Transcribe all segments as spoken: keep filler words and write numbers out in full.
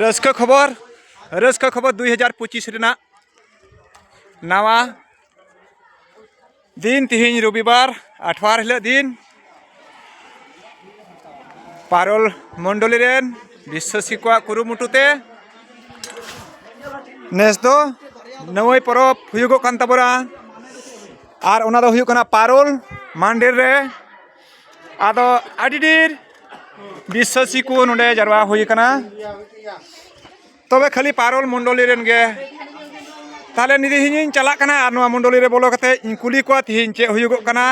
ᱨᱟᱹᱥᱠᱟᱹ ᱠᱷᱚᱵᱚᱨ, ᱨᱟᱹᱥᱠᱟᱹ ᱠᱷᱚᱵᱚᱨ ᱫᱩᱭ ᱦᱟᱡᱟᱨ ᱯᱚᱸᱪᱤᱥ ᱨᱮᱱᱟᱜ ᱱᱟᱣᱟ ᱫᱤᱱ, ᱛᱤᱦᱤᱧ ᱨᱚᱵᱤᱵᱟᱨ, ᱟᱴᱷᱣᱟᱨ ᱦᱤᱞᱳᱜ ᱫᱤᱱ, ᱯᱟᱨᱚᱞ ᱢᱚᱱᱰᱚᱞᱤ ᱨᱮᱱ ᱵᱤᱥᱥᱟᱹᱥᱤ ᱠᱚᱣᱟᱜ ᱠᱩᱨᱩᱢᱩᱴᱩ ᱛᱮ ᱱᱮᱥ ᱫᱚ ᱱᱟᱹᱣᱟᱹᱭ ᱯᱚᱨᱚᱵᱽ ᱦᱩᱭᱩᱜᱚᱜ ᱠᱟᱱ ᱛᱟᱵᱚᱱᱟ᱾ ᱟᱨ ᱚᱱᱟ ᱫᱚ ᱦᱩᱭᱩᱜ ᱠᱟᱱᱟ ᱯᱟᱨᱚᱞ ᱢᱟᱱᱰᱮᱨ ᱨᱮ᱾ ᱟᱫᱚ ᱟᱹᱰᱤ ᱰᱷᱮᱨ ᱵᱤᱥᱥᱟᱹᱥᱤ ᱠᱚ ᱱᱚᱰᱮ ᱡᱟᱨᱣᱟ ᱦᱩᱭ ᱟᱠᱟᱱᱟ᱾ ᱛᱚᱵᱮ ᱠᱷᱟᱹᱞᱤ ᱯᱟᱨᱚᱞ ᱢᱚᱱᱰᱚᱞᱤ ᱨᱮᱱ ᱜᱮ᱾ ᱛᱟᱦᱚᱞᱮ ᱱᱤᱛ ᱤᱧᱤᱧ ᱪᱟᱞᱟᱜ ᱠᱟᱱᱟ ᱟᱨ ᱱᱚᱣᱟ ᱢᱚᱱᱰᱚᱞᱤ ᱨᱮ ᱵᱚᱞᱚ ᱠᱟᱛᱮ ᱤᱧ ᱠᱩᱞᱤ ᱠᱚᱣᱟ ᱛᱤᱦᱤᱧ ᱪᱮᱫ ᱦᱩᱭᱩᱜᱚᱜ ᱠᱟᱱᱟ᱾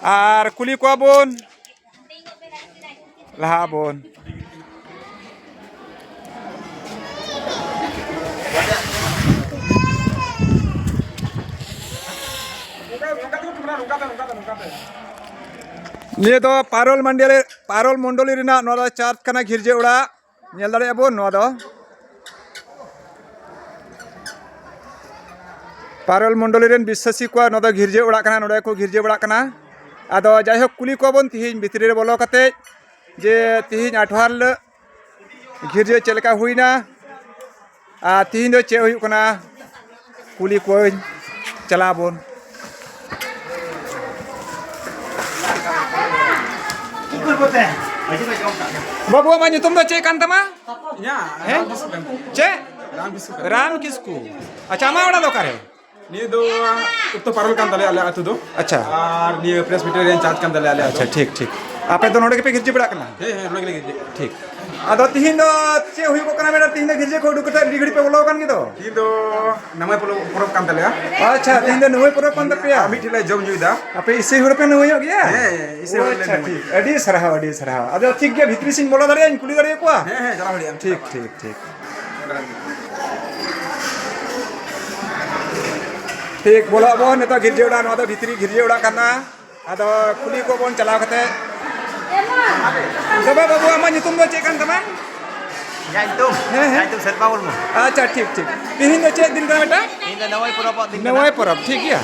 ᱟᱨ ᱠᱩᱞᱤ ᱠᱚᱣᱟ ᱵᱚᱱ, ᱞᱟᱦᱟᱜ ᱟᱵᱚᱱ᱾ ᱱᱤᱭᱟᱹ ᱫᱚ ᱯᱟᱨᱚᱞ ᱢᱟᱱᱰᱤᱭᱟ ᱨᱮ, ᱯᱟᱨᱚᱞ ᱢᱚᱱᱰᱚᱞᱤ ᱨᱮᱱᱟᱜ ᱱᱚᱣᱟ ᱫᱚ ᱪᱟᱨᱪ ᱠᱟᱱᱟ, ᱜᱤᱨᱡᱟᱹ ᱚᱲᱟᱜ᱾ ᱧᱮᱞ ᱫᱟᱲᱮᱭᱟᱜᱼᱟ ᱵᱚᱱ, ᱱᱚᱣᱟ ᱫᱚ ᱯᱟᱨᱚᱞ ᱢᱚᱱᱰᱚᱞᱤ ᱨᱮᱱ ᱵᱤᱥᱥᱟᱹᱥᱤ ᱠᱚᱣᱟᱜ ᱱᱚᱣᱟ ᱫᱚ ᱜᱤᱨᱡᱟᱹ ᱚᱲᱟᱜ ᱠᱟᱱᱟ᱾ ᱱᱚᱰᱮ ᱠᱚ ᱜᱤᱨᱡᱟᱹ ᱵᱟᱲᱟᱜ ᱠᱟᱱᱟ᱾ ᱟᱫᱚ ᱡᱟᱭᱦᱳᱠ, ᱠᱩᱞᱤ ᱠᱚᱣᱟ ᱵᱚᱱ ᱛᱤᱦᱤᱧ ᱵᱷᱤᱛᱨᱤ ᱨᱮ ᱵᱚᱞᱚ ᱠᱟᱛᱮ ᱡᱮ ᱛᱤᱦᱤᱧ ᱟᱴᱷᱣᱟᱨ ᱦᱤᱞᱳᱜ ᱜᱤᱨᱡᱟᱹ ᱪᱮᱫ ᱞᱮᱠᱟ ᱦᱩᱭᱱᱟ, ᱟᱨ ᱛᱤᱦᱤᱧ ᱫᱚ ᱪᱮᱫ ᱦᱩᱭᱩᱜ ᱠᱟᱱᱟ, ᱠᱩᱞᱤ ᱠᱚᱣᱟᱧ᱾ ᱪᱟᱞᱟᱜ ᱟᱵᱚᱱ᱾ ᱵᱟᱹᱵᱩ, ᱟᱢᱟᱜ ᱧᱩᱛᱩᱢ ᱫᱚ ᱪᱮᱫ ᱠᱟᱱ ᱛᱟᱢᱟ? ᱤᱧᱟᱹᱜ ᱦᱮᱸ? ᱨᱟᱢ ᱠᱤᱥᱠᱩ ᱠᱟᱱᱟ᱾ ᱪᱮᱫ? ᱨᱟᱢ ᱠᱤᱥᱠᱩ ᱠᱟᱱᱟ᱾ ᱨᱟᱢ ᱠᱤᱥᱠᱩ᱾ ᱟᱪᱪᱷᱟ, ᱟᱢᱟᱜ ᱚᱲᱟᱜ ᱫᱚ ᱚᱠᱟᱨᱮ? ᱱᱤᱭᱟᱹ ᱫᱚ ᱩᱛᱛᱚᱨ ᱯᱟᱨᱚᱞ ᱠᱟᱱ ᱛᱟᱞᱮᱭᱟ ᱟᱞᱮ ᱟᱹᱛᱩ ᱫᱚ᱾ ᱟᱪᱪᱷᱟ᱾ ᱟᱨ ᱱᱤᱭᱟᱹ ᱯᱨᱮᱥᱵᱤᱴᱮᱨᱤᱭᱟᱱ ᱪᱟᱨᱪ ᱠᱟᱱ ᱛᱟᱞᱮᱭᱟ ᱟᱞᱮ ᱟᱹᱛᱩ᱾ ᱟᱪᱪᱷᱟ, ᱴᱷᱤᱠ, ᱴᱷᱤᱠ᱾ ᱟᱯᱮ ᱫᱚ ᱱᱚᱰᱮ ᱜᱮᱯᱮ ᱜᱤᱨᱡᱟᱹ ᱯᱟᱲᱟᱜ ᱠᱟᱱᱟ? ᱦᱮᱸ, ᱦᱮᱸ, ᱱᱚᱰᱮ ᱜᱮᱞᱮ ᱜᱤᱨᱡᱟᱹᱜ ᱠᱟᱱᱟ᱾ ᱴᱷᱤᱠ᱾ ᱟᱫᱚ ᱛᱤᱦᱤᱧ ᱫᱚ ᱪᱮᱫ ᱦᱩᱭᱩᱜᱚᱜ ᱠᱟᱱᱟ ᱢᱮᱰᱟᱢ? ᱛᱤᱦᱤᱧ ᱫᱚ ᱜᱤᱨᱡᱟᱹ ᱠᱷᱚᱱ ᱩᱰᱩᱠ ᱠᱟᱛᱮ ᱟᱹᱰᱤ ᱜᱷᱟᱹᱲᱤᱡ ᱯᱮ ᱵᱚᱞᱚ ᱟᱠᱟᱱ ᱜᱮᱫᱚ? ᱛᱤᱦᱤᱧ ᱫᱚ ᱱᱟᱢᱟᱭ ᱯᱚᱨᱚᱵᱽ, ᱯᱚᱨᱚᱵᱽ ᱠᱟᱱ ᱛᱟᱞᱮᱭᱟ᱾ ᱟᱪᱪᱷᱟ, ᱛᱤᱦᱤᱧ ᱫᱚ ᱱᱟᱹᱣᱟᱹᱭ ᱯᱚᱨᱚᱵᱽ ᱠᱟᱱ ᱛᱟᱯᱮᱭᱟ? ᱟᱨ ᱢᱤᱫ ᱴᱷᱮᱱ ᱞᱮ ᱡᱚᱢ ᱧᱩᱭᱮᱫᱟ᱾ ᱟᱯᱮ ᱤᱥᱟᱹᱭ ᱦᱚᱲ ᱯᱮ ᱱᱟᱹᱣᱟᱹᱭᱚᱜ ᱜᱮᱭᱟ? ᱦᱮᱸ, ᱤᱥᱟᱹᱭ ᱚ, ᱦᱚᱲ ᱞᱮ ᱟᱪᱪᱷᱟ, ᱱᱟᱹᱣᱟᱹᱭ ᱴᱷᱤᱠ᱾ ᱜᱮᱭᱟ᱾ ᱟᱹᱰᱤ ᱥᱟᱨᱦᱟᱣ, ᱟᱹᱰᱤ ᱥᱟᱨᱦᱟᱣ᱾ ᱟᱫᱚ ᱴᱷᱤᱠ ᱜᱮᱭᱟ, ᱵᱷᱤᱛᱨᱤ ᱥᱮᱧ ᱵᱚᱞᱚ ᱫᱟᱲᱮᱭᱟᱜᱼᱟ, ᱤᱧ ᱠᱩᱞᱤ ᱫᱟᱲᱮᱭᱟᱠᱚᱣᱟ? ᱦᱮᱸ, ᱦᱮᱸ, ᱪᱟᱞᱟᱣ ᱫᱟᱲᱮᱭᱟᱜᱼᱟᱢ᱾ ᱴᱷᱤᱠ, ᱴᱷᱤᱠ, ᱴᱷᱤᱠ᱾ ᱴᱷᱤᱠ, ᱵᱚᱞᱚᱜ ᱟᱵᱚᱱ ᱱᱤᱛᱚᱜ ᱜᱤᱨᱡᱟᱹ ᱚᱲᱟᱜ᱾ ᱱᱚᱣᱟ ᱫᱚ ᱵᱷᱤᱛᱨᱤ ᱜᱤᱨᱡᱟᱹ ᱚᱲᱟᱜ ᱠᱟᱱᱟ᱾ ᱟᱫᱚ ᱠᱩᱞᱤ ᱠᱚᱵᱚᱱ ᱪᱟᱞᱟᱣ ᱠᱟᱛᱮ᱾ ᱛᱚᱵᱮ ᱵᱟᱹᱵᱩ, ᱟᱢᱟᱜ ᱧᱩᱛᱩᱢ ᱫᱚ ᱪᱮᱫ ᱠᱟᱱ ᱛᱟᱢᱟ? ᱤᱧᱟᱹᱜ ᱧᱩᱛᱩᱢ? ᱦᱮᱸ, ᱦᱮᱸ᱾ ᱤᱧᱟᱹᱜ ᱧᱩᱛᱩᱢ ᱥᱮᱨᱯᱟ ᱢᱩᱨᱢᱩ᱾ ᱟᱪᱪᱷᱟ, ᱴᱷᱤᱠ, ᱴᱷᱤᱠ᱾ ᱛᱤᱦᱤᱧ ᱫᱚ ᱪᱮᱫ ᱫᱤᱱ ᱠᱟᱱᱟ ᱵᱮᱴᱟ? ᱛᱤᱦᱤᱧ ᱫᱚ ᱱᱟᱹᱣᱟᱹᱭ ᱯᱚᱨᱚᱵᱽ ᱫᱤᱱ ᱠᱟᱱᱟ᱾ ᱱᱟᱹᱣᱟᱹᱭ ᱯᱚᱨᱚᱵᱽ, ᱴᱷᱤᱠ ᱜᱮᱭᱟ᱾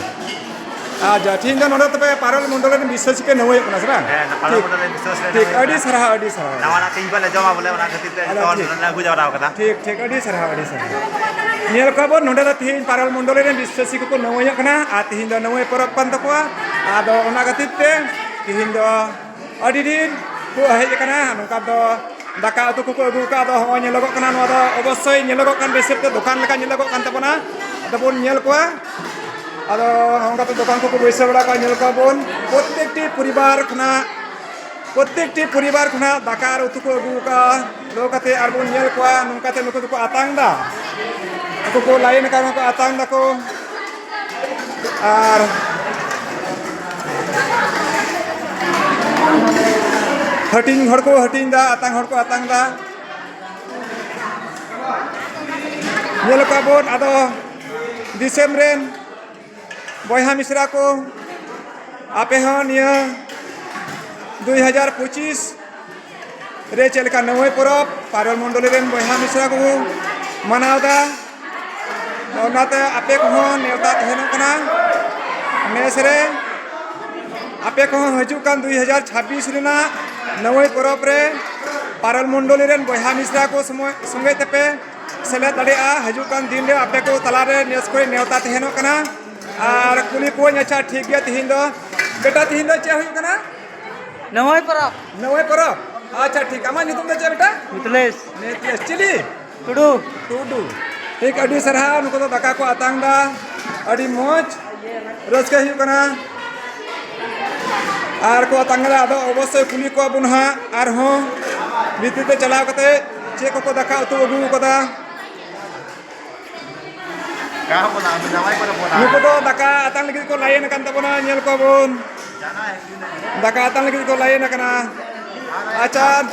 ᱟᱪᱪᱷᱟ, ᱛᱤᱦᱤᱧ ᱫᱚ ᱱᱚᱰᱮ ᱛᱚᱵᱮ ᱯᱟᱨᱚᱞ ᱢᱚᱱᱰᱚᱞ ᱨᱮᱱ ᱵᱤᱥᱥᱟᱹᱥᱤ ᱯᱮ ᱱᱟᱹᱣᱟᱹᱭᱚᱜ ᱠᱟᱱᱟ ᱥᱮ ᱵᱟᱝ? ᱦᱮᱸ, ᱯᱟᱨᱚᱞ ᱴᱷᱤᱠ᱾ ᱢᱚᱱᱰᱚᱞ ᱨᱮᱱ ᱵᱤᱥᱥᱟᱹᱥᱤ ᱞᱮ ᱴᱷᱤᱠ, ᱱᱟᱹᱣᱟᱹᱭᱚᱜ ᱟᱹᱰᱤ ᱠᱟᱱᱟ᱾ ᱥᱟᱨᱦᱟᱣ, ᱟᱹᱰᱤ ᱥᱟᱨᱦᱟᱣ᱾ ᱱᱟᱣᱟᱱᱟᱜ ᱛᱮᱦᱤᱧ ᱠᱷᱚᱱ ᱞᱮ ᱡᱚᱢᱟ ᱵᱚᱞᱮ, ᱚᱱᱟ ᱠᱷᱟᱹᱛᱤᱨ ᱛᱮ ᱟᱫᱚ ᱡᱚᱛᱚ ᱦᱚᱲ ᱴᱷᱤᱠ᱾ ᱱᱚᱰᱮ ᱞᱮ ᱟᱹᱜᱩ ᱡᱟᱣᱨᱟ ᱟᱠᱟᱫᱟ᱾ ᱴᱷᱤᱠ, ᱴᱷᱤᱠ, ᱟᱹᱰᱤ ᱥᱟᱨᱦᱟᱣ, ᱟᱹᱰᱤ ᱥᱟᱨᱦᱟᱣ᱾ ᱧᱮᱞ ᱠᱚᱣᱟ ᱵᱚᱱ, ᱱᱚᱰᱮ ᱫᱚ ᱛᱤᱦᱤᱧ ᱯᱟᱨᱚᱞ ᱢᱚᱱᱰᱚᱞ ᱨᱮᱱ ᱵᱤᱥᱥᱟᱹᱥᱤ ᱠᱚᱠᱚ ᱱᱟᱹᱣᱟᱹᱭᱚᱜ ᱠᱟᱱᱟ ᱟᱨ ᱛᱤᱦᱤᱧ ᱫᱚ ᱱᱟᱹᱣᱟᱹᱭ ᱯᱚᱨᱚᱵᱽ ᱠᱟᱱ ᱛᱟᱠᱚᱣᱟ᱾ ᱟᱫᱚ ᱚᱱᱟ ᱠᱷᱟᱹᱛᱤᱨ ᱛᱮ ᱛᱤᱦᱤᱧ ᱫᱚ ᱟᱹᱰᱤ ᱰᱷᱮᱨ ᱠᱚ ᱦᱮᱡ ᱟᱠᱟᱱᱟ᱾ ᱱᱚᱝᱠᱟ ᱫᱚ ᱫᱟᱠᱟ ᱩᱛᱩ ᱠᱚᱠᱚ ᱟᱹᱜᱩ ᱟᱠᱟᱫ᱾ ᱟᱫᱚ ᱦᱚᱸᱜᱼᱚᱭ ᱧᱮᱞᱚᱜᱚᱜ ᱠᱟᱱᱟ, ᱱᱚᱣᱟ ᱫᱚ ᱚᱵᱚᱥᱥᱳᱭ ᱧᱮᱞᱚᱜᱚᱜ ᱠᱟᱱ ᱦᱤᱥᱟᱹᱵ ᱛᱮ ᱫᱚᱠᱟᱱ ᱞᱮᱠᱟ ᱧᱮᱞᱚᱜᱚᱜ ᱠᱟᱱ ᱛᱟᱵᱚᱱᱟ᱾ ᱟᱫᱚ ᱵᱚᱱ ᱧᱮᱞ ᱠᱚᱣᱟ᱾ ᱟᱫᱚ ᱱᱚᱝᱠᱟ ᱛᱮ ᱫᱚᱠᱟᱱ ᱠᱚᱠᱚ ᱵᱟᱹᱭᱥᱟᱹᱣ ᱵᱟᱲᱟ ᱠᱚᱣᱟ, ᱧᱮᱞ ᱠᱚᱣᱟ ᱵᱚᱱ᱾ ᱯᱨᱚᱛᱮᱠᱴᱤ ᱯᱚᱨᱤᱵᱟᱨ ᱠᱷᱚᱱᱟᱜ, ᱯᱨᱚᱛᱮᱠᱴᱤ ᱯᱚᱨᱤᱵᱟᱨ ᱠᱷᱚᱱᱟᱜ ᱫᱟᱠᱟ ᱟᱨ ᱩᱛᱩ ᱠᱚ ᱟᱹᱜᱩ ᱟᱠᱟᱫᱼᱟ᱾ ᱫᱚᱦᱚ ᱠᱟᱛᱮ ᱟᱨ ᱵᱚᱱ ᱧᱮᱞ ᱠᱚᱣᱟ, ᱱᱚᱝᱠᱟ ᱛᱮ ᱱᱩᱠᱩ ᱫᱚᱠᱚ ᱟᱛᱟᱝ ᱮᱫᱟ᱾ ᱩᱱᱠᱩ ᱠᱚ ᱞᱟᱭᱤᱱ ᱟᱠᱟᱱ ᱠᱚ ᱟᱛᱟᱝ ᱫᱟᱠᱚ᱾ ᱟᱨ ᱦᱟᱹᱴᱤᱧ ᱦᱚᱲ ᱠᱚ ᱦᱟᱹᱴᱤᱧ ᱮᱫᱟ, ᱟᱛᱟᱝ ᱦᱚᱲ ᱠᱚ ᱟᱛᱟᱝ ᱮᱫᱟ᱾ ᱧᱮᱞ ᱠᱚᱣᱟ ᱵᱚᱱ, ᱟᱫᱚ ᱫᱤᱥᱚᱢ ᱨᱮᱱ ᱵᱚᱭᱦᱟ ᱢᱤᱥᱨᱟ ᱠᱚ, ᱟᱯᱮ ᱦᱚᱸ ᱱᱤᱭᱟᱹ ᱫᱩᱭ ᱦᱟᱡᱟᱨ ᱯᱚᱸᱪᱤᱥ ᱨᱮ ᱪᱮᱫ ᱞᱮᱠᱟ ᱱᱟᱹᱣᱟᱹᱭ ᱯᱚᱨᱚᱵᱽ ᱯᱟᱨᱚᱞ ᱢᱚᱱᱰᱚᱞᱤ ᱨᱮᱱ ᱵᱚᱭᱦᱟ ᱢᱤᱥᱨᱟ ᱠᱚ ᱢᱟᱱᱟᱣ ᱮᱫᱟ, ᱚᱱᱟᱛᱮ ᱟᱯᱮ ᱠᱚᱦᱚᱸ ᱱᱮᱣᱛᱟ ᱛᱟᱦᱮᱱᱚᱜ ᱠᱟᱱᱟ ᱱᱮᱥ ᱨᱮ᱾ ᱟᱯᱮ ᱠᱚᱦᱚᱸ ᱦᱤᱡᱩᱜ ᱠᱟᱱ ᱫᱩᱭ ᱦᱟᱡᱟᱨ ᱪᱷᱟᱵᱵᱤᱥ ᱨᱮᱱᱟᱜ ᱱᱟᱹᱣᱟᱹᱭ ᱯᱚᱨᱚᱵᱽ ᱨᱮ ᱯᱟᱨᱚᱞ ᱢᱚᱱᱰᱚᱞᱤ ᱨᱮᱱ ᱵᱚᱭᱦᱟ ᱢᱤᱥᱨᱟ ᱠᱚ ᱥᱚᱢᱚᱭ, ᱥᱚᱸᱜᱮ ᱛᱮᱯᱮ ᱥᱮᱞᱮᱫ ᱫᱟᱲᱮᱭᱟᱜᱼᱟ᱾ ᱦᱤᱡᱩᱜ ᱠᱟᱱ ᱫᱤᱱ ᱨᱮ ᱟᱯᱮ ᱠᱚ ᱛᱟᱞᱟᱨᱮ ᱱᱮᱥ ᱠᱷᱚᱱ ᱱᱮᱣᱛᱟ ᱛᱟᱦᱮᱱᱚᱜ ᱠᱟᱱᱟ᱾ ᱟᱨ ᱠᱩᱞᱤ ᱠᱚᱣᱟᱧ, ᱟᱪᱪᱷᱟ, ᱴᱷᱤᱠ ᱜᱮᱭᱟ, ᱛᱤᱦᱤᱧ ᱫᱚ, ᱵᱮᱴᱟ, ᱛᱤᱦᱤᱧ ᱫᱚ ᱪᱮᱫ ᱦᱩᱭᱩᱜ ᱠᱟᱱᱟ? ᱱᱟᱹᱣᱟᱹᱭ ᱯᱚᱨᱚᱵᱽ᱾ ᱱᱟᱹᱣᱟᱹᱭ ᱯᱚᱨᱚᱵᱽ᱾ ᱟᱪᱪᱷᱟ, ᱴᱷᱤᱠ᱾ ᱟᱢᱟᱜ ᱧᱩᱛᱩᱢ ᱫᱚ ᱪᱮᱫ, ᱵᱮᱴᱟ? ᱢᱤᱛᱞᱮᱥ᱾ ᱢᱤᱛᱞᱮᱥ᱾ ᱪᱤᱞᱤ? ᱴᱩᱰᱩ᱾ ᱴᱩᱰᱩ᱾ ᱴᱷᱤᱠ, ᱟᱹᱰᱤ ᱥᱟᱨᱦᱟᱣ᱾ ᱱᱩᱠᱩ ᱫᱚ ᱫᱟᱠᱟ ᱠᱚ ᱟᱛᱟᱝ ᱮᱫᱟ, ᱟᱹᱰᱤ ᱢᱚᱡᱽ, ᱨᱟᱹᱥᱠᱟᱹ ᱦᱩᱭᱩᱜ ᱠᱟᱱᱟ᱾ ᱟᱨ ᱠᱚ ᱟᱛᱟᱝ ᱮᱫᱟ, ᱟᱫᱚ ᱚᱵᱚᱥᱥᱳᱭ ᱠᱩᱞᱤ ᱠᱚᱣᱟ ᱵᱚᱱ ᱦᱟᱸᱜ ᱟᱨᱦᱚᱸ ᱵᱷᱤᱛᱤᱨ ᱛᱮ ᱪᱟᱞᱟᱣ ᱠᱟᱛᱮ ᱪᱮᱫ ᱠᱚᱠᱚ ᱫᱟᱠᱟ ᱩᱛᱩ ᱟᱹᱜᱩ ᱟᱠᱟᱫᱟ᱾ ᱱᱩᱠᱩ ᱫᱚ ᱫᱟᱠᱟ ᱟᱛᱟᱝ ᱞᱟᱹᱜᱤᱫ ᱠᱚ ᱞᱟᱭᱤᱱ ᱟᱠᱟᱱ ᱛᱟᱵᱚᱱᱟ, ᱧᱮᱞ ᱠᱚᱣᱟ ᱵᱚᱱ᱾ ᱫᱟᱠᱟ ᱟᱛᱟᱝ ᱞᱟᱹᱜᱤᱫ ᱠᱚ ᱞᱟᱭᱤᱱ ᱟᱠᱟᱱᱟ᱾ ᱟᱪᱪᱷᱟ,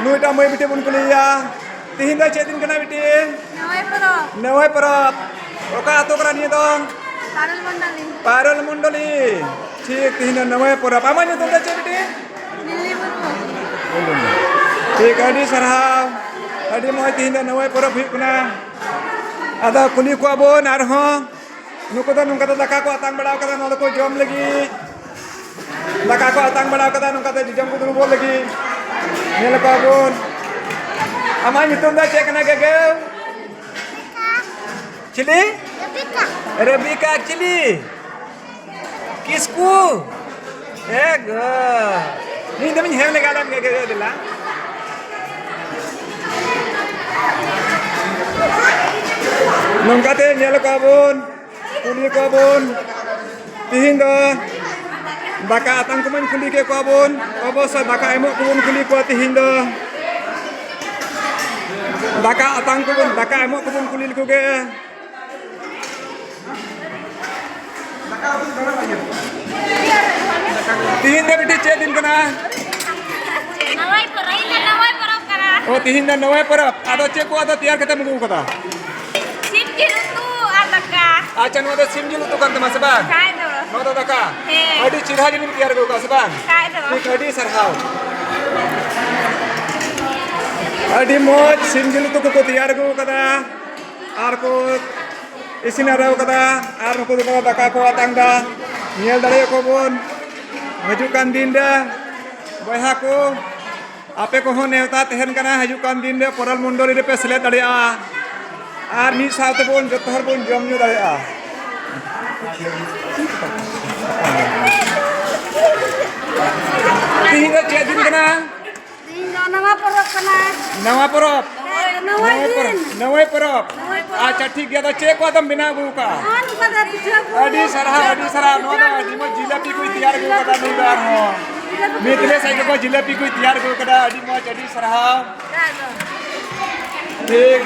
ᱱᱩᱭᱴᱟᱜ ᱢᱟᱹᱭ ᱵᱤᱴᱤ ᱵᱚᱱ ᱠᱩᱞᱤᱭᱮᱭᱟ, ᱛᱤᱦᱤᱧ ᱫᱚ ᱪᱮᱫ ᱫᱤᱱ ᱠᱟᱱᱟ ᱵᱤᱴᱤ? ᱱᱟᱹᱣᱟᱹᱭ ᱯᱚᱨᱚᱵᱽ᱾ ᱱᱟᱹᱣᱟᱹᱭ ᱯᱚᱨᱚᱵᱽ᱾ ᱚᱠᱟ ᱟᱛᱳ ᱠᱟᱱᱟ ᱱᱤᱭᱟᱹ ᱫᱚ? ᱯᱟᱨᱚᱞ ᱢᱚᱱᱰᱚᱞᱤ᱾ ᱯᱟᱨᱚᱞ ᱢᱚᱱᱰᱚᱞᱤ᱾ ᱴᱷᱤᱠ, ᱛᱤᱦᱤᱧ ᱫᱚ ᱱᱟᱹᱣᱟᱹᱭ ᱯᱚᱨᱚᱵᱽ᱾ ᱟᱢᱟᱜ ᱧᱩᱛᱩᱢ ᱫᱚ ᱪᱮᱫ ᱵᱤᱴᱤ? ᱢᱤᱞᱤ ᱢᱩᱨᱢᱩ᱾ ᱴᱷᱤᱠ, ᱟᱹᱰᱤ ᱥᱟᱨᱦᱟᱣ᱾ ᱟᱹᱰᱤ ᱢᱚᱡᱽ, ᱛᱤᱦᱤᱧ ᱫᱚ ᱱᱟᱹᱣᱟᱹᱭ ᱯᱚᱨᱚᱵᱽ ᱦᱩᱭᱩᱜ ᱠᱟᱱᱟ᱾ ᱟᱫᱚ ᱠᱩᱞᱤ ᱠᱚᱣᱟ ᱵᱚᱱ ᱟᱨᱦᱚᱸ᱾ ᱱᱩᱠᱩ ᱫᱚ ᱱᱚᱝᱠᱟ ᱫᱚ ᱫᱟᱠᱟ ᱠᱚ ᱟᱛᱟᱝ ᱵᱟᱲᱟ ᱠᱟᱫᱟ, ᱱᱚᱣᱟ ᱫᱚᱠᱚ ᱡᱚᱢ ᱞᱟᱹᱜᱤᱫ᱾ ᱫᱟᱠᱟ ᱠᱚ ᱟᱛᱟᱝ ᱵᱟᱲᱟ ᱠᱟᱫᱟ, ᱱᱚᱝᱠᱟ ᱛᱮ ᱡᱚᱡᱚᱢ ᱠᱚ ᱫᱩᱲᱩᱵᱚᱜ ᱞᱟᱹᱜᱤᱫ᱾ ᱧᱮᱞ ᱠᱚᱣᱟ ᱵᱚᱱ᱾ ᱟᱢᱟᱜ ᱧᱩᱛᱩᱢ ᱫᱚ ᱪᱮᱫ ᱠᱟᱱᱟ ᱜᱟᱹᱜᱟᱹᱣ? ᱪᱤᱞᱤ? ᱨᱮᱵᱤᱠᱟ᱾ ᱨᱮᱵᱤᱠᱟ ᱪᱤᱞᱤ? ᱠᱤᱥᱠᱩ᱾ ᱮ ᱜᱚ᱾ ᱤᱧ ᱫᱚ ᱵᱟᱹᱧ ᱦᱮᱣ ᱞᱮᱜᱟ ᱞᱮᱱ ᱜᱮ ᱜᱟᱹᱜᱟᱹᱣ ᱫᱮᱞᱟ᱾ ᱱᱚᱝᱠᱟᱛᱮ ᱧᱮᱞ ᱠᱚᱣᱟ ᱵᱚᱱ᱾ ᱠᱩᱞᱤ ᱠᱚᱣᱟ ᱵᱚᱱ᱾ ᱛᱤᱦᱤᱧ ᱫᱚ ᱫᱟᱠᱟ ᱟᱛᱟᱝ ᱠᱚᱵᱚᱱ ᱠᱩᱞᱤ ᱠᱮᱫ ᱠᱚᱣᱟ ᱵᱚᱱ, ᱚᱵᱚᱥᱥᱳᱭ ᱫᱟᱠᱟ ᱮᱢᱚᱜ ᱠᱚᱵᱚᱱ ᱠᱩᱞᱤ ᱠᱚᱣᱟ ᱛᱤᱦᱤᱧ ᱫᱚ᱾ ᱫᱟᱠᱟ ᱟᱛᱟᱝ ᱠᱚᱵᱚᱱ, ᱫᱟᱠᱟ ᱮᱢᱚᱜ ᱠᱚᱵᱚᱱ ᱠᱩᱞᱤ ᱞᱮᱠᱚ ᱜᱮ᱾ ᱛᱤᱦᱤᱧ ᱫᱚ ᱵᱤᱴᱤ ᱪᱮᱫ ᱫᱤᱱ ᱠᱟᱱᱟ? ᱱᱟᱣᱟᱭ ᱯᱚᱨᱚᱵᱽ, ᱛᱮᱦᱮᱧ ᱫᱚ ᱱᱟᱣᱟᱭ ᱯᱚᱨᱚᱵᱽ ᱠᱟᱱᱟ᱾ ᱚ, ᱛᱤᱦᱤᱧ ᱫᱚ ᱱᱟᱣᱟᱭ ᱯᱚᱨᱚᱵᱽ᱾ ᱟᱫᱚ ᱪᱮᱫ ᱠᱚ ᱟᱫᱚ ᱛᱮᱭᱟᱨ ᱠᱟᱛᱮᱢ ᱟᱹᱜᱩ ᱠᱟᱫᱟ? ᱥᱤᱢ ᱡᱤᱞ ᱩᱛᱩ ᱟᱨ ᱫᱟᱠᱟ᱾ ᱟᱪᱪᱷᱟ, ᱱᱚᱣᱟ ᱫᱚ ᱥᱤᱢ ᱡᱤᱞ ᱩᱛᱩ ᱠᱟᱱ ᱛᱟᱢᱟ ᱥᱮ ᱵᱟᱝ? ᱠᱷᱟᱡ ᱫᱚ᱾ ᱱᱚᱣᱟ ᱫᱚ ᱫᱟᱠᱟ? ᱦᱮᱸ᱾ ᱟᱹᱰᱤ ᱪᱮᱦᱨᱟ ᱡᱤᱱᱤᱥ ᱛᱮᱭᱟᱨ ᱟᱹᱜᱩ ᱠᱟᱜᱼᱟ ᱥᱮ ᱵᱟᱝ? ᱠᱷᱟᱡ ᱫᱚ᱾ ᱴᱷᱤᱠ, ᱟᱹᱰᱤ ᱥᱟᱨᱦᱟᱣ᱾ ᱟᱹᱰᱤ ᱢᱚᱡᱽ ᱥᱤᱢ ᱡᱤᱞ ᱩᱛᱩ ᱠᱚᱠᱚ ᱛᱮᱭᱟᱨ ᱟᱹᱜᱩ ᱠᱟᱫᱟ ᱟᱨ ᱠᱚ ᱤᱥᱤᱱ ᱟᱨᱟᱣ ᱠᱟᱫᱟ ᱟᱨ ᱱᱩᱠᱩ ᱫᱚᱠᱚ ᱫᱟᱠᱟ ᱠᱚ ᱟᱛᱟᱝ ᱫᱟ᱾ ᱧᱮᱞ ᱫᱟᱲᱮᱭᱟᱠᱚ ᱵᱚᱱ ᱦᱤᱡᱩᱜ ᱠᱟᱱ ᱫᱤᱱ ᱨᱮ ᱵᱚᱭᱦᱟ ᱠᱚ, ᱟᱯᱮ ᱠᱚᱦᱚᱸ ᱱᱮᱣᱛᱟ ᱛᱟᱦᱮᱱ ᱠᱟᱱᱟ, ᱦᱤᱡᱩᱜ ᱠᱟᱱ ᱫᱤᱱ ᱨᱮ ᱯᱚᱨᱚᱵᱽ ᱢᱚᱱᱰᱚᱞᱤ ᱨᱮᱯᱮ ᱥᱮᱞᱮᱫ ᱫᱟᱲᱮᱭᱟᱜᱼᱟ ᱟᱨ ᱢᱤᱫ ᱥᱟᱶ ᱛᱮᱵᱚᱱ ᱡᱚᱛᱚ ᱦᱚᱲ ᱵᱚᱱ ᱡᱚᱢ ᱧᱩ ᱫᱟᱲᱮᱭᱟᱜᱼᱟ᱾ ᱛᱤᱦᱤᱧ ᱫᱚ ᱪᱮᱫ ᱫᱤᱱ ᱠᱟᱱᱟ? ᱛᱤᱦᱤᱧ ᱫᱚ ᱱᱟᱣᱟ ᱯᱚᱨᱚᱵᱽ ᱠᱟᱱᱟ᱾ ᱱᱟᱣᱟ ᱯᱚᱨᱚᱵᱽ? ᱦᱮᱸ, ᱱᱟᱣᱟ ᱱᱟᱣᱟ ᱯᱚᱨᱚᱵᱽ, ᱫᱤᱱ᱾ ᱱᱟᱣᱟ ᱯᱚᱨᱚᱵᱽ᱾ ᱱᱟᱣᱟ ᱯᱚᱨᱚᱵᱽ᱾ ᱟᱪᱪᱷᱟ, ᱴᱷᱤᱠ ᱜᱮᱭᱟ, ᱟᱫᱚ ᱪᱮᱫ ᱠᱚ ᱟᱫᱚᱢ ᱵᱮᱱᱟᱣ ᱟᱹᱜᱩ ᱠᱟᱜᱼᱟ? ᱱᱚᱜᱼᱚ ᱱᱚᱝᱠᱟ ᱫᱚ ᱯᱤᱴᱷᱟᱹ ᱠᱚ᱾ ᱟᱹᱰᱤ ᱥᱟᱨᱦᱟᱣ, ᱟᱹᱰᱤ ᱥᱟᱨᱦᱟᱣ᱾ ᱱᱚᱣᱟ ᱫᱚ ᱟᱹᱰᱤ ᱢᱚᱡᱽ ᱡᱤᱞᱟᱹᱯᱤ ᱠᱚᱭ ᱛᱮᱭᱟᱨ ᱟᱹᱜᱩ ᱠᱟᱫᱟ ᱱᱩᱭ ᱫᱚ ᱟᱨᱦᱚᱸ᱾ ᱡᱤᱞᱟᱹᱯᱤ ᱠᱚ᱾ ᱢᱤᱛᱷᱤᱞᱮᱥ ᱟᱡ ᱜᱚᱜᱚ ᱡᱤᱞᱟᱹᱯᱤ ᱠᱚᱭ ᱛᱮᱭᱟᱨ ᱟᱹᱜᱩ ᱠᱟᱫᱟ, ᱟᱹᱰᱤ ᱢᱚᱡᱽ, ᱟᱹᱰᱤ ᱥᱟᱨᱦᱟᱣ᱾ ᱴᱷᱤᱠ᱾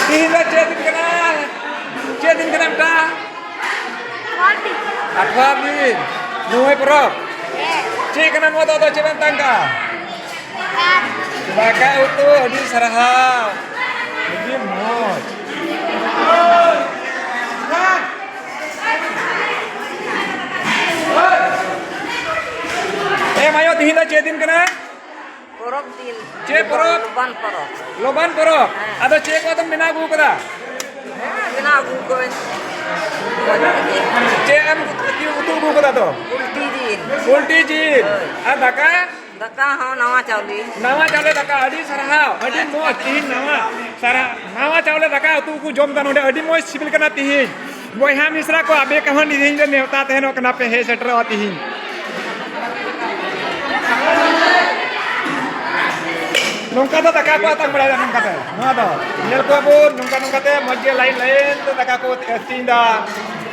ᱛᱤᱦᱤᱧ ᱫᱚ ᱪᱮᱫ ᱫᱤᱱ ᱠᱟᱱᱟ? ᱪᱮᱫ ᱫᱤᱱ ᱠᱟᱱᱟ ᱢᱤᱫᱴᱟᱝ? ᱟᱴᱷᱣᱟᱨ ᱫᱤᱱ᱾ ᱱᱚᱣᱟᱭ ᱯᱚᱨᱚᱵᱽ? ᱪᱮᱫ ᱠᱟᱱᱟ ᱱᱚᱣᱟ ᱫᱚ? ᱟᱫᱚ ᱪᱮᱫ ᱵᱮᱱ ᱛᱟᱝ ᱠᱟᱜᱼᱟ? ᱫᱟᱠᱟ ᱩᱛᱩ, ᱟᱹᱰᱤ ᱥᱟᱨᱦᱟᱣ᱾ ᱟᱹᱰᱤ ᱢᱚᱡᱽ᱾ ᱮ ᱢᱟᱭᱳ, ᱛᱤᱦᱤᱧ ᱫᱚ ᱪᱮᱫ ᱫᱤᱱ ᱠᱟᱱᱟ? ᱯᱚᱨᱚᱵᱽ ᱫᱤᱱ᱾ ᱪᱮᱫ ᱯᱚᱨᱚᱵᱽ? ᱞᱚᱵᱟᱱ ᱯᱚᱨᱚᱵᱽ᱾ ᱞᱚᱵᱟᱱ ᱯᱚᱨᱚᱵᱽ᱾ ᱦᱮᱸ᱾ ᱟᱫᱚ ᱪᱮᱫ ᱠᱚ ᱟᱫᱚᱢ ᱵᱮᱱᱟᱣ ᱟᱹᱜᱩ ᱠᱟᱫᱟ? ᱦᱮᱸ, ᱵᱮᱱᱟᱣ ᱟᱹᱜᱩ ᱠᱟᱜ ᱟᱹᱧ᱾ ᱪᱮᱫ ᱮᱢ ᱩᱛᱩ ᱟᱹᱜᱩ ᱠᱟᱫᱟ ᱫᱚ? ᱯᱳᱞᱴᱤ ᱡᱤᱞ᱾ ᱯᱳᱞᱴᱤ ᱡᱤᱞ᱾ ᱦᱳᱭ᱾ ᱟᱨ ᱫᱟᱠᱟ? ᱫᱟᱠᱟ ᱦᱚᱸ ᱱᱟᱣᱟ ᱪᱟᱣᱞᱮ᱾ ᱱᱟᱣᱟ ᱪᱟᱣᱞᱮ ᱫᱟᱠᱟ, ᱟᱹᱰᱤ ᱥᱟᱨᱦᱟᱣ, ᱟᱹᱰᱤ ᱢᱚᱡᱽ᱾ ᱛᱤᱦᱤᱧ ᱱᱟᱣᱟ ᱥᱟᱨᱦᱟᱣ, ᱱᱟᱣᱟ ᱪᱟᱣᱞᱮ ᱫᱟᱠᱟ ᱩᱛᱩ ᱠᱚ ᱡᱚᱢ ᱫᱟ ᱱᱚᱰᱮ, ᱟᱹᱰᱤ ᱢᱚᱡᱽ ᱥᱤᱵᱤᱞ ᱠᱟᱱᱟ ᱛᱤᱦᱤᱧ᱾ ᱵᱚᱭᱦᱟ ᱢᱤᱥᱨᱟ ᱠᱚ, ᱟᱯᱮ ᱠᱚᱦᱚᱸ ᱛᱤᱦᱤᱧ ᱫᱚ ᱱᱮᱣᱛᱟ ᱛᱟᱦᱮᱱᱚᱜ ᱠᱟᱱᱟ ᱯᱮ, ᱦᱮᱡ ᱥᱮᱴᱮᱨᱚᱜᱼᱟ ᱛᱤᱦᱤᱧ᱾ ᱱᱚᱝᱠᱟ ᱫᱚ ᱫᱟᱠᱟ ᱠᱚ ᱟᱛᱟᱝ ᱵᱟᱲᱟᱭᱮᱫᱟ ᱱᱚᱝᱠᱟ ᱛᱮ᱾ ᱱᱚᱣᱟ ᱫᱚ ᱧᱮᱞ ᱠᱚᱣᱟ ᱵᱚᱱ, ᱱᱚᱝᱠᱟ ᱱᱚᱝᱠᱟ ᱛᱮ ᱢᱚᱡᱽ ᱜᱮ ᱞᱟᱭᱤᱱ ᱞᱟᱭᱤᱱ ᱛᱮ ᱫᱟᱠᱟ ᱠᱚ ᱟᱹᱛᱤᱧ ᱫᱟ᱾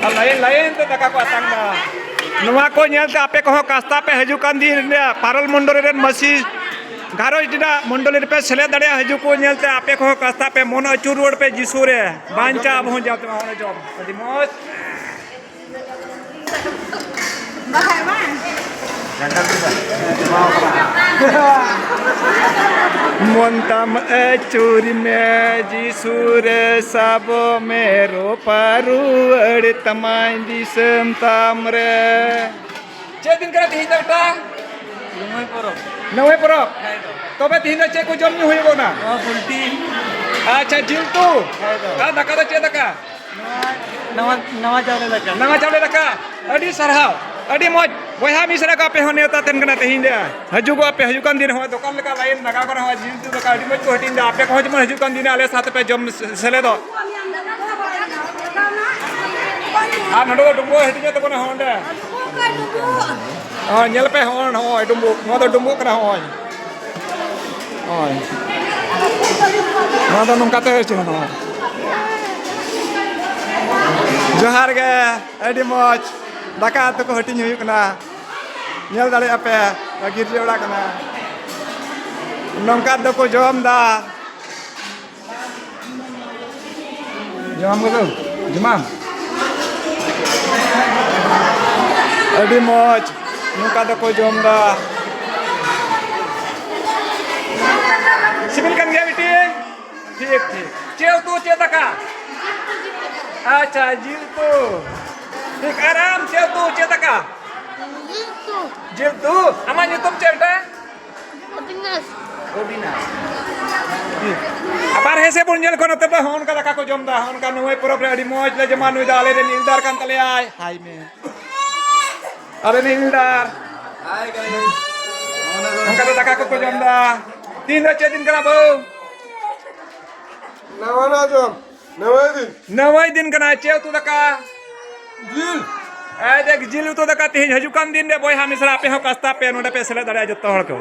ᱟᱨ ᱞᱟᱭᱤᱱ ᱞᱟᱭᱤᱱ ᱛᱮ ᱫᱟᱠᱟ ᱠᱚ ᱟᱛᱟᱝ ᱫᱟ᱾ ᱱᱚᱣᱟ ᱠᱚ ᱧᱮᱞ ᱛᱮ ᱟᱯᱮ ᱠᱚᱦᱚᱸ ᱠᱟᱥᱛᱟ ᱯᱮ ᱦᱤᱡᱩᱜ ᱠᱟᱱ ᱫᱤᱱ ᱨᱮ ᱯᱟᱨᱚᱞ ᱢᱚᱱᱰᱚᱞ ᱨᱮᱱ ᱢᱟᱹᱥᱤ ᱜᱷᱟᱨᱚᱸᱡᱽ ᱨᱮᱱᱟᱜ ᱢᱚᱱᱰᱚᱞᱤ ᱨᱮᱯᱮ ᱥᱮᱞᱮᱫ ᱫᱟᱲᱮᱭᱟᱜᱼᱟ᱾ ᱦᱤᱡᱩᱜ ᱠᱚ ᱧᱮᱞ ᱛᱮ ᱟᱯᱮ ᱠᱚᱦᱚᱸ ᱠᱟᱥᱛᱟ ᱯᱮ ᱢᱚᱱ ᱟᱹᱪᱩᱨ ᱨᱩᱣᱟᱹᱲ ᱯᱮ ᱡᱤᱥᱩ ᱨᱮ᱾ ᱵᱟᱧᱪᱟᱣ ᱟᱵᱚ ᱦᱚᱸ ᱡᱟᱛᱮ ᱚᱱᱮ ᱡᱚᱢ ᱟᱹᱰᱤ ᱢᱚᱡᱽ᱾ ᱢᱚᱱ ᱛᱟᱢ ᱟᱹᱪᱩᱨ ᱢᱮ ᱡᱤᱥᱩ ᱨᱮ, ᱥᱟᱵᱚ ᱢᱮ ᱨᱚᱯᱟ ᱨᱩᱣᱟᱹᱲ ᱛᱟᱢᱟᱭ ᱫᱤᱥᱚᱢ ᱛᱟᱢ ᱨᱮ᱾ ᱪᱮᱫ ᱫᱤᱱ ᱠᱟᱱᱟ ᱛᱮᱦᱮᱧ ᱫᱚ ᱢᱤᱫᱴᱟᱝ? ᱱᱟᱹᱣᱟᱹᱭ ᱯᱚᱨᱚᱵᱽ᱾ ᱱᱟᱹᱣᱟᱹᱭ ᱯᱚᱨᱚᱵᱽ? ᱦᱮᱸ ᱫᱚ᱾ ᱛᱚᱵᱮ ᱛᱮᱦᱮᱧ ᱫᱚ ᱪᱮᱫ ᱠᱚ ᱡᱚᱢ ᱧᱩ ᱦᱩᱭᱩᱜ ᱠᱟᱱᱟ? ᱱᱚᱣᱟ ᱯᱩᱞᱴᱤ᱾ ᱟᱪᱪᱷᱟ, ᱡᱤᱞ ᱩᱛᱩ? ᱦᱮᱸ ᱫᱚ᱾ ᱟᱨ ᱫᱟᱠᱟ ᱫᱚ ᱪᱮᱫ ᱫᱟᱠᱟ? ᱱᱚᱣᱟ, ᱱᱟᱣᱟ, ᱱᱟᱣᱟ ᱪᱟᱣᱞᱮ ᱫᱟᱠᱟ᱾ ᱱᱟᱣᱟ ᱪᱟᱣᱞᱮ ᱫᱟᱠᱟ? ᱟᱹᱰᱤ ᱥᱟᱨᱦᱟᱣ, ᱟᱹᱰᱤ ᱢᱚᱡᱽ᱾ ᱵᱚᱭᱦᱟ ᱢᱤᱥᱨᱟ ᱠᱚ, ᱟᱯᱮ ᱦᱚᱸ ᱱᱮᱣᱛᱟ ᱛᱟᱦᱮᱱ ᱠᱟᱱᱟ ᱛᱮᱦᱮᱧ ᱨᱮ᱾ ᱦᱤᱡᱩᱜᱚᱜ ᱟᱯᱮ, ᱦᱤᱡᱩᱜ ᱠᱟᱱ ᱫᱤᱱ ᱨᱮᱦᱚᱸ ᱫᱚᱠᱟᱱ ᱞᱮᱠᱟ ᱞᱟᱭᱤᱱ ᱞᱟᱜᱟᱣ ᱠᱟᱱᱟ, ᱦᱚᱸ ᱡᱤᱞ ᱩᱛᱩ ᱫᱟᱠᱟ ᱟᱹᱰᱤ ᱢᱚᱡᱽ ᱠᱚ ᱦᱟᱹᱴᱤᱧ ᱮᱫᱟ᱾ ᱟᱯᱮ ᱠᱚᱦᱚᱸ ᱡᱮᱢᱚᱱ ᱦᱤᱡᱩᱜ ᱠᱟᱱ ᱫᱤᱱ ᱨᱮ ᱟᱞᱮ ᱥᱟᱶ ᱛᱮᱯᱮ ᱡᱚᱢ ᱥᱮᱞᱮᱫᱚᱜ᱾ ᱟᱨ ᱱᱚᱰᱮ ᱫᱚ ᱰᱩᱸᱵᱩᱜ ᱦᱟᱹᱴᱤᱧᱚᱜ ᱛᱟᱵᱚᱱᱟ ᱦᱚᱸ ᱚᱸᱰᱮ᱾ ᱦᱚᱸ, ᱧᱮᱞ ᱯᱮ, ᱦᱚᱸ, ᱱᱚᱜᱼᱚᱭ ᱰᱩᱸᱵᱩᱜ, ᱱᱚᱣᱟ ᱫᱚ ᱰᱩᱸᱵᱩᱜ ᱠᱟᱱᱟ, ᱦᱚᱸᱜᱼᱚᱭ᱾ ᱦᱳᱭ᱾ ᱱᱚᱣᱟ ᱫᱚ ᱱᱚᱝᱠᱟ ᱛᱮ ᱦᱚᱪᱚ ᱜᱟᱱᱚᱜᱼᱟ᱾ ᱡᱚᱦᱟᱨ ᱜᱮ, ᱟᱹᱰᱤ ᱢᱚᱡᱽ᱾ ᱫᱟᱠᱟ ᱩᱛᱩ ᱠᱚ ᱦᱟᱹᱴᱤᱧ ᱦᱩᱭᱩᱜ ᱠᱟᱱᱟ᱾ ᱧᱮᱞ ᱫᱟᱲᱮᱭᱟᱜᱼᱟ ᱯᱮ, ᱜᱤᱨᱡᱟᱹ ᱚᱲᱟᱜ ᱠᱟᱱᱟ᱾ ᱱᱚᱝᱠᱟ ᱫᱚᱠᱚ ᱡᱚᱢ ᱫᱟ᱾ ᱡᱚᱢᱟᱢ ᱜᱮ ᱛᱚ? ᱡᱚᱢᱟᱢ? ᱟᱹᱰᱤ ᱢᱚᱡᱽ, ᱱᱚᱝᱠᱟ ᱫᱚᱠᱚ ᱡᱚᱢ ᱫᱟ᱾ ᱥᱤᱵᱤᱞ ᱠᱟᱱ ᱜᱮᱭᱟ ᱵᱤᱴᱤ? ᱴᱷᱤᱠ, ᱴᱷᱤᱠ᱾ ᱪᱮᱫ ᱩᱛᱩ, ᱪᱮᱫ ᱫᱟᱠᱟ? ᱟᱪᱪᱷᱟ, ᱡᱤᱞ ᱩᱛᱩ᱾ ᱴᱷᱤᱠ, ᱟᱨ ᱟᱢ ᱪᱮᱫ ᱩᱛᱩ, ᱪᱮᱫ ᱫᱟᱠᱟ? ᱡᱤᱞ ᱩᱛᱩ᱾ ᱡᱤᱞ ᱩᱛᱩ? ᱟᱢᱟᱜ ᱧᱩᱛᱩᱢ ᱪᱮᱫ ᱢᱤᱫᱴᱟᱝ? ᱚᱵᱤᱱᱟᱥ᱾ ᱚᱵᱤᱱᱟᱥ᱾ ᱟᱵᱟᱨ ᱦᱮᱸ ᱥᱮ ᱵᱚᱱ ᱧᱮᱞ ᱠᱚᱣᱟ, ᱱᱚᱛᱮ ᱫᱚ ᱦᱚᱸᱜᱼᱚ ᱱᱚᱝᱠᱟ ᱫᱟᱠᱟ ᱠᱚ ᱡᱚᱢ ᱮᱫᱟ, ᱦᱚᱸᱜᱼᱚ ᱱᱚᱝᱠᱟ ᱱᱟᱹᱣᱟᱹᱭ ᱯᱚᱨᱚᱵᱽ ᱨᱮ ᱟᱹᱰᱤ ᱢᱚᱡᱽ ᱞᱮ ᱡᱚᱢᱟ᱾ ᱱᱩᱭ ᱫᱚ ᱟᱞᱮ ᱨᱮᱱ ᱤᱞᱫᱟᱨ ᱠᱟᱱ ᱛᱟᱞᱮᱭᱟᱭ᱾ ᱦᱟᱭ ᱢᱮ᱾ ᱟᱞᱮ ᱨᱮᱱ ᱤᱞᱫᱟᱨ᱾ ᱚᱱᱠᱟ ᱫᱚ ᱫᱟᱠᱟ ᱠᱚᱠᱚ ᱡᱚᱢ ᱮᱫᱟ᱾ ᱛᱤᱦᱤᱧ ᱫᱚ ᱪᱮᱫ ᱫᱤᱱ ᱠᱟᱱᱟ ᱵᱟᱹᱵᱩ? ᱱᱟᱣᱟ ᱱᱟᱣᱟ ᱡᱚᱢ᱾ ᱱᱟᱣᱟ ᱫᱤᱱ᱾ ᱱᱟᱣᱟᱭ ᱫᱤᱱ ᱠᱟᱱᱟ, ᱪᱮᱫ ᱩᱛᱩ ᱫᱟᱠᱟ? ᱡᱤᱞ᱾ ᱟᱭ ᱫᱮᱠ, ᱡᱤᱞ ᱩᱛᱩ ᱫᱟᱠᱟ ᱛᱤᱦᱤᱧ᱾ ᱦᱤᱡᱩᱜ ᱠᱟᱱ ᱫᱤᱱ ᱨᱮ ᱵᱚᱭᱦᱟ ᱢᱤᱥᱨᱟ ᱟᱯᱮ ᱦᱚᱸ ᱠᱟᱥᱛᱟ ᱯᱮ, ᱱᱚᱰᱮ ᱯᱮ ᱥᱮᱞᱮᱫ ᱫᱟᱲᱮᱭᱟᱜᱼᱟ ᱡᱚᱛᱚ ᱦᱚᱲ ᱠᱚ᱾